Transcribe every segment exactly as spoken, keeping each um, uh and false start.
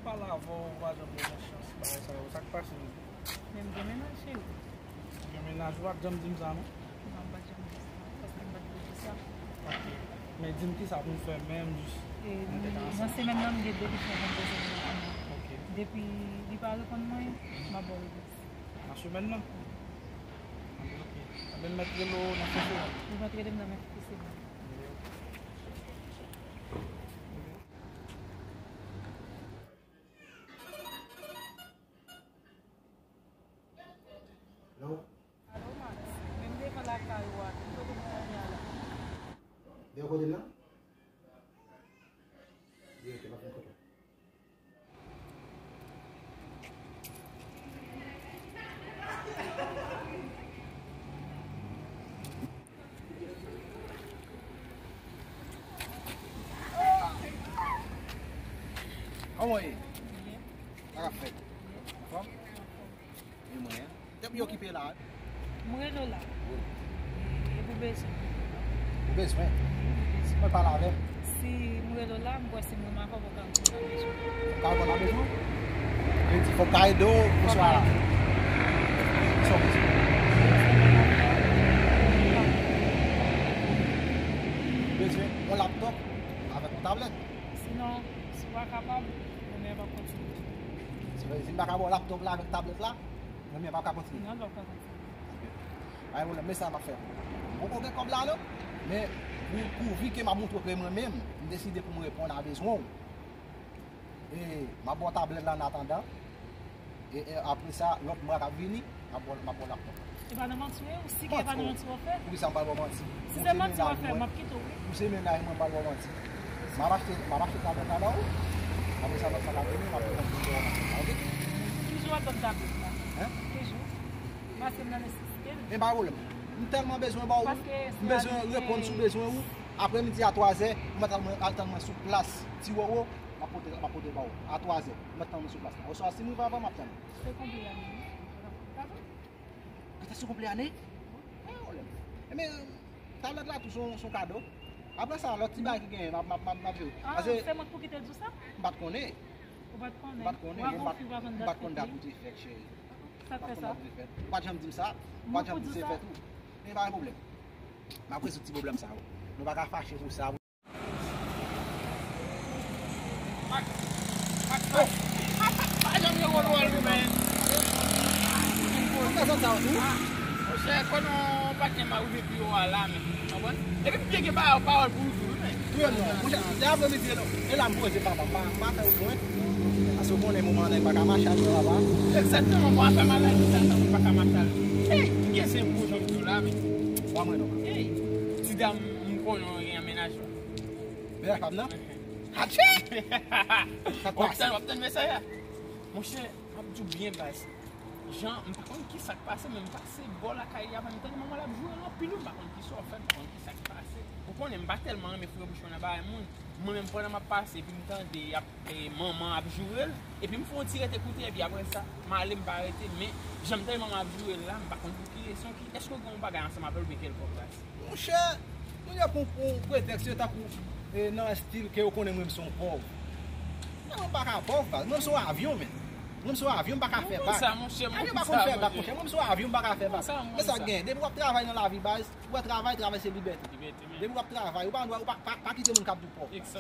Pale avè w, ou pa janm gen chans bagay sa yo. Sa k pase menm? Men m gen mennaj, cheri. Ou gen mennaj, ou pa t janm di m sa, non? Non, m pa t janm di sa, paske m pa t vle di sa. Ok. Men di m kisa pou m fè menm, jis. E, nan semèn nan, m gen de kesyon pou m poze l. Ok. Depi li pa reponn mwen, m ap ba w repons. Nan semèn nan? Ok. Enben, m mèt rele w nan fen semèn. Ou mèt rele m nan fen semèn. Alo? Alo, Max. Menm devan lakay ou a, ki kote nou kounye a la? Deyò kote m nan? Deyò, te pa fè kote. Kòman w ye? Sa k ap fèt? Anfòm? E mwen, en? Tèt mwen okipe la. M rele w la. Wi. E pou bezwen. Pou bezwen? Pou bezwen. Mwen pale avè m. Si m rele w la, m kwè si m renmen avè w, ou ka reponn nan bezwen. Ou ka reponn nan bezwen? Vle di fòk ka ede w, oswa sa w bezwen? Bezwen yon laptòp avèk yon tablèt. Sinon, si w pa kapab, renmen an p ap kontinye. Si, si m pa ka ba w laptòp la avèk tablèt la, renmen an p ap ka kontinye. Non, l p ap ka kontinye. Ok. Pa gen pwoblèm, men sa m ap fè. M poko gen kòb la non, men pou, pouvi ke m ap montre w ke mwen menm, m deside pou m reponn a bezwen w. E m ap ba w tablèt la an atandan. E, e apre sa, lòt mwa k ap vini, m ap ba w, m ap ba w laptòp. E pa nan manti w ye, ou si ke e pa nan manti w ap fè? Poukisa m pral ba w manti? Si se manti w ap fè, m ap kite w, wi. Pou se mennaj mwen, m pral ba w manti. M ap achte, m ap achte tablèt la ba ou. Apre sa, lòt sa k ap vini, m ap reponn pou w manti. Ok? Ki jou w ap ban m tablèt la? Hen? Ki jou? Paske m nan nesesite l. Men pa pwoblèm. M tèlman bezwen ba ou, m bezwen reponn sou bezwen ou. Apremidi a twazè, ou mèt al, al tann mwen sou plas Ti Wowo, m ap pote, m ap pote l ba ou. A twazè, ou mèt tann mwen sou plas la. Oswa si m rive avan, m ap tann ou. Se konbyen ane? Pardon? Atè se konbyen ane? Pa gen pwoblèm. Ebyen, tablèt la tou se yon, se yon kado. Apre sa, lòt ti bagay ki genyen, m ap, m ap, m ap, m ap jere. Ah, se mwen pou ki te di w sa? M pa t konnen. Ou pa t konnen? M pa t konnen, m pa t, m pa t konn dat ou te fèt, cheri. Sa k fè sa? Ou pa t janm di m sa. Ou pa t janm di se fèt ou. Men pa gen pwoblèm. M ap rezoud ti pwoblèm sa yo. Nou pa ka fache pou sa. Pa janm gen wòl wòl, men. Ou fè zòn sa yo tou? Monchè, konnen w pa t janm arive pi wo a la, men. Konprann? Epi m byen gen pa-, pawòl pou ou tou, wi, men. Wi, non. Monchè, se apremidi, non. E la m poze papa, m pa, m pa fè wout mwen. Paske w konnen moman an, m pa ka mache avè papa. Egzakteman, bon, afè maladi sa, sa, m pa ka mache avè. Ey, m gen zen gwo jan m di w la, men. Ba mwen non. Ey, ti dam, m konnen w gen an mennaj la. Mennaj pa m nan? Atchè! Sa k pase? W ap tann, w ap tann mesaj la. Monchè, m ap di w byen baz. Jan, m pa konn ki sa k pase, men m pase bò lakay li avè m tande manman l ap joure l anpil, wi, m pa konn ki sa w fè, m pa konn ki sa k pase. Ou konnen, m pa tèlman renmen foure bouch mwen nan bagay moun. Mwen menm, pandan m ap pase, epi m tande y ap, e, manman ap joure l, epi m fè yon ti rete koute, epi apre sa, m ale, m pa rete, men jan m tande manman ap joure l la, m pa konn pou ki rezon, ki, èske w gen yon bagay ansanm avè l oubyen kèlkonk bagay? Monchè, nou gen pou, pou pretèks yo tankou, e, nan estil ke yo konnen mwen m se yon pòv. Men mwen pa ka pòv, baz. Mwen m se yon avyon, men. Mwen m se yon avyon, m pa ka fè bak. Mwen pa konn fè bak, monchè. Mwen m se yon avyon, m pa ka fè bak. Men sa k gen, depi w ap travay nan lavi, baz, ou wè travay, travay se libète. Depi w ap travay, ou pa, ou pa, pa, pa kite moun k ap di w pòv, baz.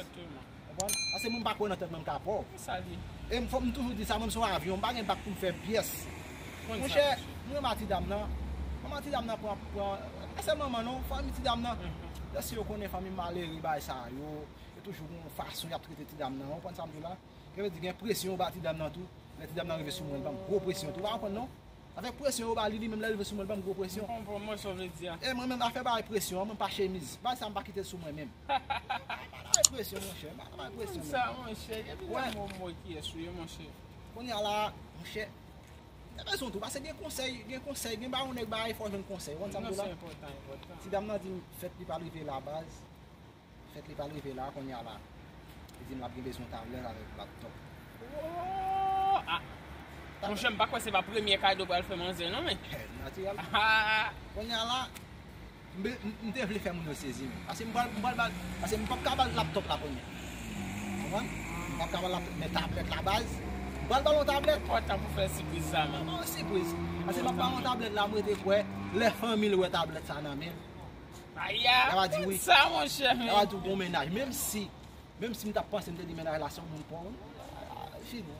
Konprann? Paske mwen m pa kwè nan tèt mwen m ka pòv. E m, fò m toujou di sa, mwen m se yon avyon, m pa gen bak pou m fè pyès. Monchè, m renmen ti dam nan. Manman ti dam nan pran, pran, pa sèl manman non, fanmi ti dam nan. Lè si yo konnen fanmi m malere, bagay sa yo, yo toujou gon fason y ap trete ti dam nan. Ou konprann sa m di w la? Sa vle di gen presyon yo ba ti dam nan tou. Lè ti dam nan rive sou mwen, li ban m gwo presyon tou. Ou pa konprann non? Avèk presyon yo ba li, li menm lè l rive sou mwen, li ban m gwo presyon. M konprann mwen sa w vle di a. E mwen menm, afè bay presyon an, mwen pa chemiz. Bagay sa m pa kite l sou mwen menm. M pa bay presyon, monchè. M pa bay presyon menm. Sa, monchè, epi lè mwen mwen kiyès ou ye, monchè. Kounye a la, monchè, te bezwen tou, paske gen konsèy, gen konsèy, gen ba yon nèg bagay, fò w jwenn konsèy. Ou konn sa m di w la? Ti dam nan di m fèt li pral rive la, baz. Fèt li pral rive la, kounye a la. Li di m l ap gen bezwen tablèt avèk laptòp. Oh! Ah! Monchè, m pa kwè se pa premye kado pral fè manzè, non, men. Natirèl. Ah! Kounye a la, m be-, m, m te vle fè moun yo sezi, men. Paske m pral, m pral ba l, paske m p ap ka ba l laptòp la kounye a. Konprann? M ap ka ba l men tablèt la, baz. M pral ba l yon tablèt. Enpòtan pou fè sipriz sa, man. Yon sipriz. Paske m ap ba l yon tablèt la, mwen te kwè lè fanmi l wè tablèt sa nan men m. Aya, y a pa di wi. Sa, monchè, men. Y a pa di w gon mennaj. Menm si, menm si m t ap panse m te di mennaj la se yon moun pòv, fini.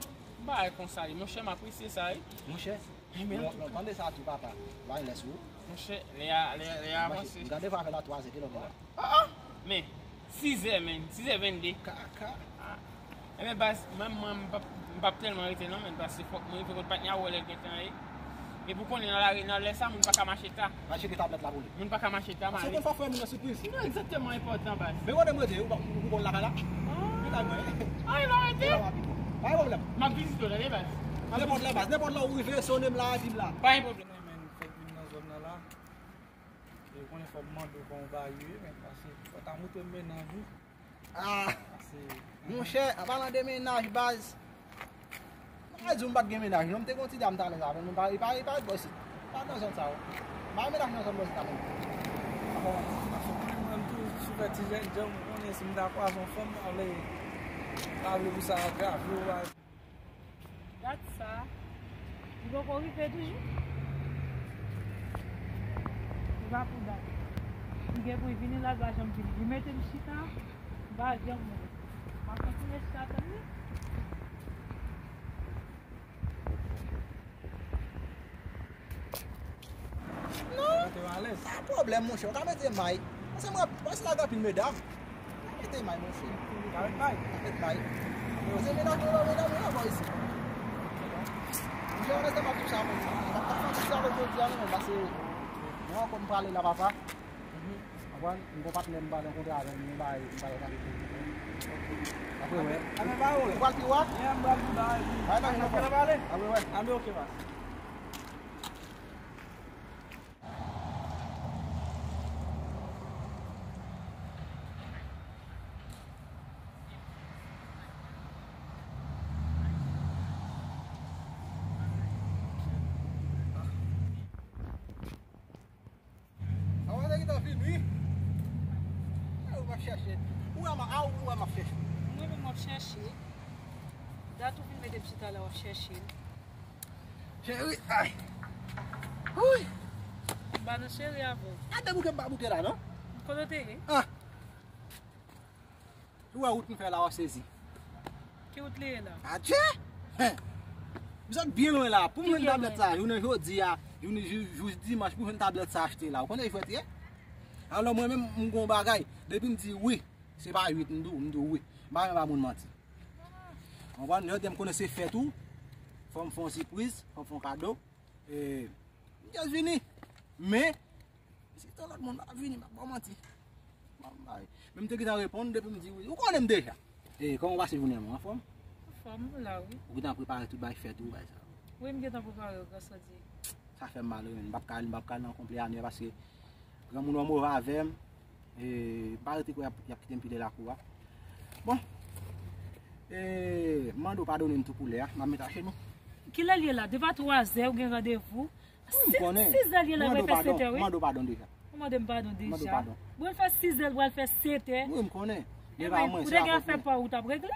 Bagay konsa, wi. Monchè, m apresye sa, wi. Monchè, men, men, men, tande sa tou, papa. Bay lès ou. Monchè, lè a, lè a, lè a avanse. M gade pa fè la twa zè, kilè w gen la? Ah, ah! Men, sizè, men, sizè vennde. Kaka. Ah. Ebyen, baz, menm mwen, m p ap, m p ap tèlman rete non, men, paske fòk mwen rive kot patnè a wè lè l gentan ye. Epi w konnen nan lari, nan lè sa, moun pa ka mache ta. Al cheke tablèt la pou li. Moun pa ka mache ta, mare. Se konsa fè moun nan sipriz. Non, egzakteman, enpòtan, baz. Men kote m rete, ou pa, ou konn lakay la? Ah. Ou ka mwen. Ah, e la w rete? E la w abite. Pa gen pwoblèm. M ap vizite w, tande, baz. Nenpòt lè, baz. Nenpòt lè ou rive, sonnen m la, di m la. Pa gen pwoblèm. Men, fèk vin nan zòn nan la. E konnen fò m mande w kòman w ba ye, men pase fò w ta montre m mennaj ou. Ah! Pase, monchè, an palan de mennaj, baz. Mwen ka di w m pa t gen mennaj, non, m te gen yon ti dam talè sa, men nou pa, li pa, li pa ret bò isit. Pa nan zòn sa, non. M pa gen mennaj nan zòn bò isit la, menm. Pase mwen menm tou, sou fè ti jènjan, ou konnen si m ta kwaze yon fanm, m pa vle, m pa vle pou sa agrave w. Dat sa, li poko rive toujou. Se pa pou dat. Li gen pou l vini la, l pa janm vini. Li mete m chita, m pa janm wè. M ap kontinye chita tann li. Non. Mete w alèz. Pa pwoblèm, monchè. Ou ka mete may. Paske mwen, paske la gen anpil medam. Ou ka mete may, monchè. Ou ka met may. Ou ka met may. Paske medam yo, medam yo, bò isit. Monchè, onèsteman, m ap di w sa, monchè. M ap ta fè ti sa lòt jodi a, non, paske mwen ankò m prale la, papa. Konprann? M gon patnè m pral rankontre avè l, m bay, m bay yon pale pou li. Apre, wè. Anben, ba yo. Ou pral pi wa? Yeah, m pral pi ba. Bay nan, nan pale. Apre, wè. Anben, oke, baz. Avan te gentan vin, wi. E, ou m ap chèche. Ou wè m, a, ou wè m ap chèche. Mwen menm m ap chèche. Dat ou fin mete m chita la, w ap chèche. Cheri, ay. Wi. M pa nan cheri avè w. Gade bouke m pa bouke la, non? Kote w te ye? Ah. Ou wè wout m fè la, w ap sezi. Ki wout li ye la? Adje! Hen! M sot byen lwen la. Pou m jwenn tablèt sa, jounen jodi a, jounen jou, jou dimanch, pou jwenn tablèt sa achte la. Ou konnen jwèt ye? Alò, mwen menm, m gon bagay. Depi m di wi, se pa uit, m di w, m di w wi. M pa renmen ba moun manti. Konprann? Jodi a m konnen se fèt ou. Fò m fè yon sipriz, fò m fè yon kado. E, m just vini. Men, si se lòt moun pa vini, m ap ba w manti. Bon, bay. Men m te gentan reponn depi m di wi. Ou konnen m deja. E, kòman w pase jounen an, anfòm? Anfòm, m la, wi. Ou gentan prepare tout bay fèt ou, bay sa. Wi, m gentan prepare, grasadi. Sa fè m mal, wi, men m p ap ka al, m p ap ka al nan konpleyanè paske granmoun yo move avè m. E, m pa rete kwè y ap, y ap kite m pile lakou a. Bon. E, m mande w padone m tou pou lè a. M ap met ajenou. Kilè l ye la? Depi a twa zè, ou gen randevou. Wi, m konnen. Sizè l ye la, pral fè sèt è, wi. M mande w padon deja. Ou mande m padon deja? M mande w padon. Pral fè sizè, l pral fè sèt è. Wi, m konnen. Men pa mwen, se avèk mwen. Ou te gen afè pa w, ou t ap regle?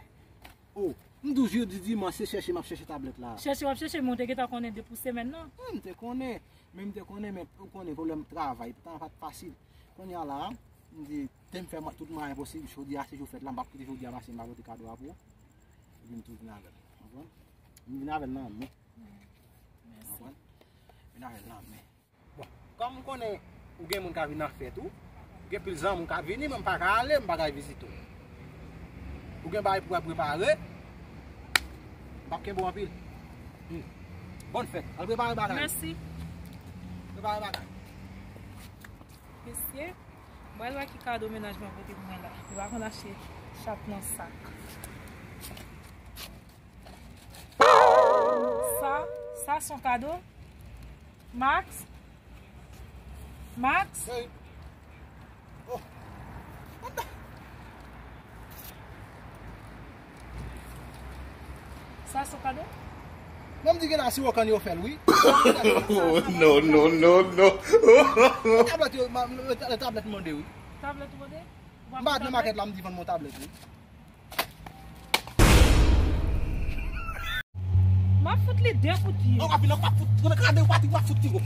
Oh, m toujou di dimanch, se chèche m ap chèche tablèt la. Chèche w ap chèche, men ou te gentan konnen depi sèmèn nan. Wi, m te konnen. Men m te konnen, men ou konnen pwoblèm travay, tan an pa t fasil. Kounye a la, m di, te m fè mwa-, tout mwayen posib, jodi a se jou fèt la, m p ap kite jodi a pase, m pa pote kado a pou ou. Epi m tou vin avè l. Konprann? M vin avè l nan men. Konprann? Vin avè l nan men. Bon, kòm m konnen ou gen moun k ap vin nan fèt ou, gen pil zanmi w k ap vini, men m pa ka ale, m pa ka vizite w. Ou gen bagay pou w al prepare, m p ap kenbe w anpil. Hmm. Bòn fèt, al prepare bagay. Mèsi. Prepare bagay. Mesye, m pral wè ki kado mennaj mwen pote pou mwen la. Li pa konn achte chat nan sak. Sa, sa se yon kado. Max? Max? Hey. Oh. What the? Sa se yon kado? Mwen m di gen asiwokan yo fè l, wi. Oh, no, no, no, no. Tablèt yo, ma, le, le tablèt mande, wi. Tablèt ou mande? M pa t nan makèt la, m di vann mwen tablèt, wi. Fout li de kout pye. Ou ap vin ankò, ap fout, ou nan gade, ou pa ti, ou ap fout ti gwo.